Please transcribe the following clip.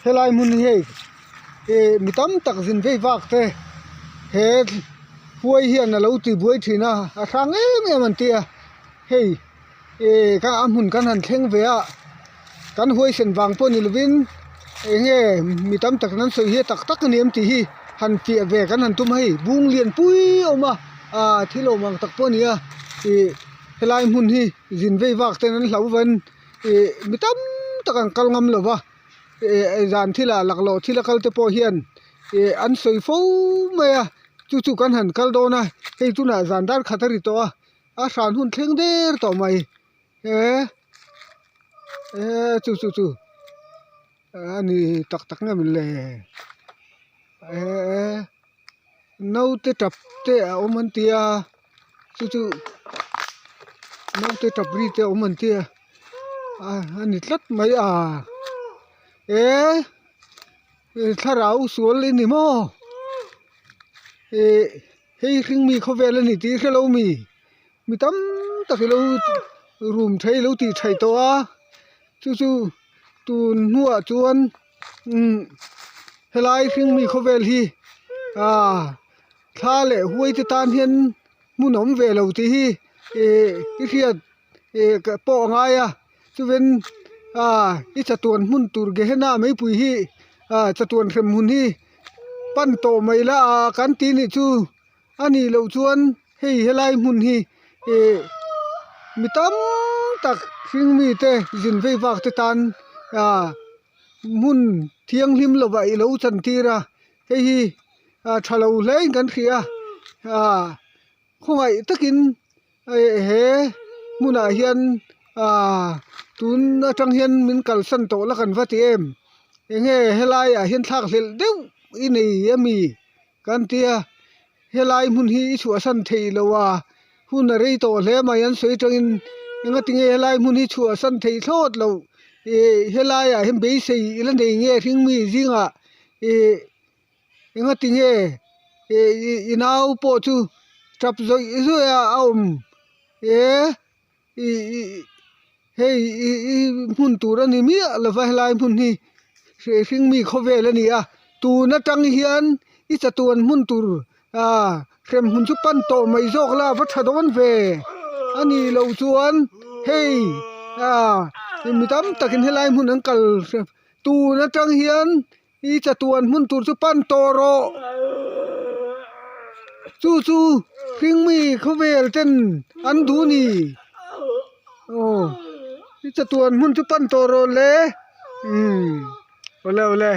Helai hmun hi hei ih mi tam tak zin vei vak te he huai hian a lo ti buai thin a a hrang em em an tia hei ih a hmun kan han thleng ve a kan huaisen vang pawh ni lovin eng nge mi tam tak in an sawi hi a tak tak a ni em tih hi han fiah ve kan han tum a hei bung lian pui a awm a ah thil awm ang tak pawh a ni a ih helai hmun hi zin vei vak ten an hlau ven ih mi tam tak an kal ngam lo va ih zan thil ah laklawh thil a kal te pawh hian ih an sawi fo mai a chu chu kan han kal dawn a hei tunah zan dar khat a ri tawh a a hran hun thleng der tawh mai he eh chu chu chu a ni tak tak nge maw le eh naute tap te a awm an tia chu chu naute tap ri te a awm an tia a ni tlat mai a eh thlarau sual i ni maw ih hei hringmi khawvel a ni tih i hrelo mi mi tam tak ilo rum thei ilo tih theih tawh a chu chu tun hnuah chuan umm helai hringmi khawvel hi ah thla leh huai te tan hian hmun awm ve lo tih hi ih i hriat ih pawh a ngai a chuven ah i chatuan hmun tur Gehenna meipui hi ah chatuan hrem hmun hi pan tawh mai la ah kan ti nih chu. A nih loh chuan hei helai hmun hi ih mi tam tak hring mite zin vei vak te tan ah hmun thianghlim lovah i lo chan tir a hei hi ah tha lo hle in kan hria a ah khawngaih takin he hmunah hian ah tun atang hian min kalsan tawh la kan va ti em enge helaiah hian thlak hlelh deuh i nei ami. Kan ti a, helai hmun hi i chhuahsan theih lo a, hun a rei tawh hle mai an sawi atangin engatinge helai hmun hi chhuahsan theih thlawt loh ih helaiah hian beisei i la nei nge hringmi zingah ih engatinge ih i nau pawh chu tap zawih zawih a a awm e ih ih hei ih ih hmun tur a ni miah lova helai hmun hi hringmi khawvel a ni a tun atang hian i chatuan hmun tur ah hrem hmun chu pan tawh mai zawk la va tha dawn ve a nih loh chuan hei ah mi tam takin helai hmun an kal tun atang hian I chatuan hmun tur chu pan tawh rawh. Chu chu hringmi khawvel ten an duh ni. Aw i chatuan hmun chu pan tawh rawh le. Umm awle awle.